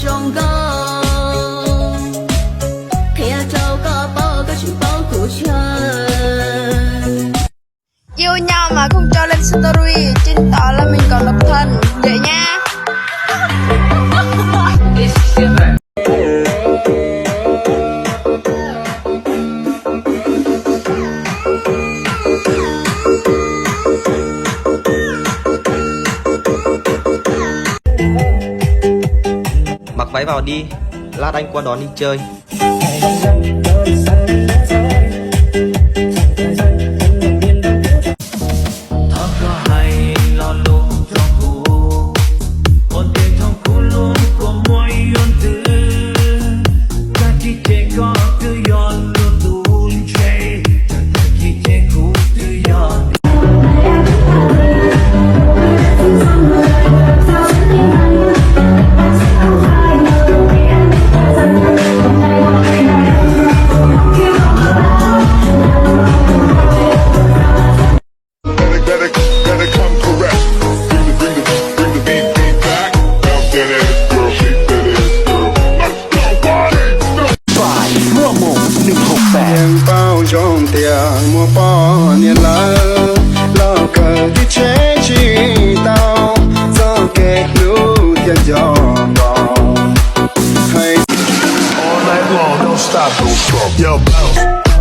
Zoo nkauj, qhia rau koj paub, koj tseem paub kuv tshaj. Yu nyo mas khoom rau lên story trên tỏ là mình có độc thân vậy nha. Mặc váy vào đi, lát anh qua đón đi chơi. Thov koj hais lo lus rau kuv, ua ntej thaum kuv hlub koj muaj ib yuav ntxwv, koj tsis cem koj twb yog luag tus ntse, tsis cem kuv twb yog By Promo 168. Yeej paub zoo tias muaj poj niam lawm, los kawm tib tsheb tsis tau, txoj kev hlub thiaj nco nco. Hais All night long, don't stop, don't stop. Yo, bounce.